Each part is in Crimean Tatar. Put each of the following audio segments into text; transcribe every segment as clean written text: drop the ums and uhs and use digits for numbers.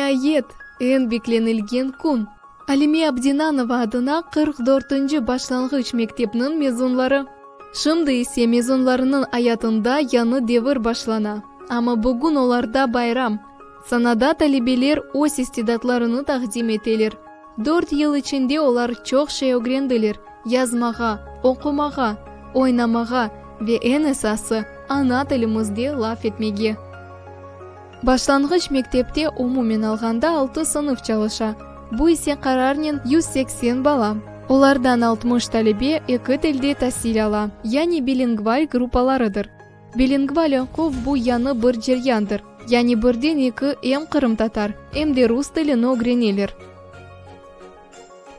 Niayet, eñ beklenilgen kün! Alime Abdinanova adına 44-nci başlanğıç mektepniñ mezunları. Şimdi ise mezunlarınıñ ayatında yañı devir başlana. Amma bugün olarda bayram. Sanada talebeler öz istidatlarını taqdim eteler. Dört yıl içinde olar çoq şey ögrendiler, yazmağa, oqumağa, oynamağa ve eñ esası, ana tilimizde laf etmege. Başlanğıç mektepte umumen alğanda altı sınıf çalışa, bu ise qararnen 180 bala. Olardan 60 talebe eki tilde tasil ala, yani bilingval gruppalarıdır. Bilingval oquv bu yañı bir ceryandır, yani birden eki em qırımtatar, em de rus tilini ögreneler.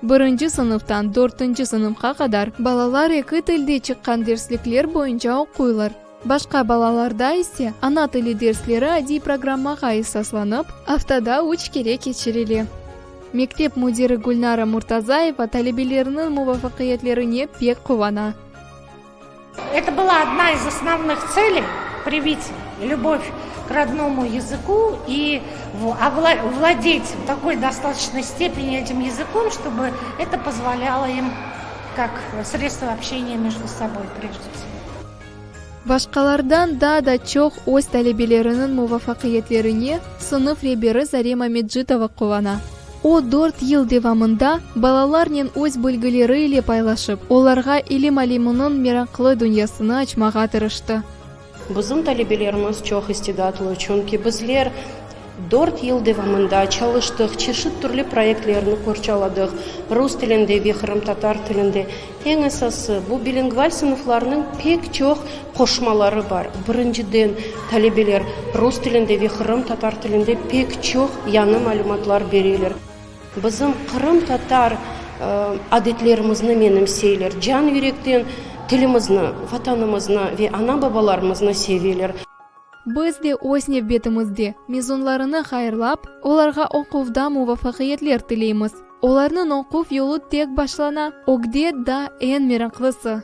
Birinci sınıftan dörtünci sınıfqa qadar balalar eki tilde çıqqan derslikler boyunca oquylar. Başqa balalarda ise ana tili dersleri adiy programmağa esaslanıp, aftada üç kere keçirile. Mektep müdiri Gülnara Murtazayeva talebeleriniñ muvafaqiyetlerine pek quvana. Это была одна из основных целей привить любовь к родному языку и овладеть в такой достаточной степени этим языком, чтобы это позволяло им как средство общения между собой прежде всего. Başqalardan daa da çoq öz talebeleriniñ muvafaqiyetlerine sınıf reberi Zarema Mecitova quvana. O, dört yıl devamında balalarnen öz bilgileri ile paylaşıp, olarğa ilim aleminiñ meraqlı dünyasını açmağa tırıştı. Bizim talebelerimiz çoq istidatlı, çünki bizler dört yıl devamında çalıştıq, çeşit türlü proyektlerni qorçaladıq, rus tilinde ve qırımtatar tilinde. Eñ esası, bu bilingval sınıflarnıñ pek çoq qoşmaları bar. Birinciden, talebeler rus tilinde ve qırımtatar tilinde pek çoq yañı malümatlar bereler. Bizim qırımtatar adetlerimizni menimseyler, can-yürekten tilimizni, Vatanımıznı ve ana-babalarımıznı seveler. Biz de öz nevbetimizde mezunlarını hayırlap, olarğa oquvda muvafaqiyetler tileymiz. Olarnıñ oquv yolu tek başlana, ögde daa eñ meraqlısı.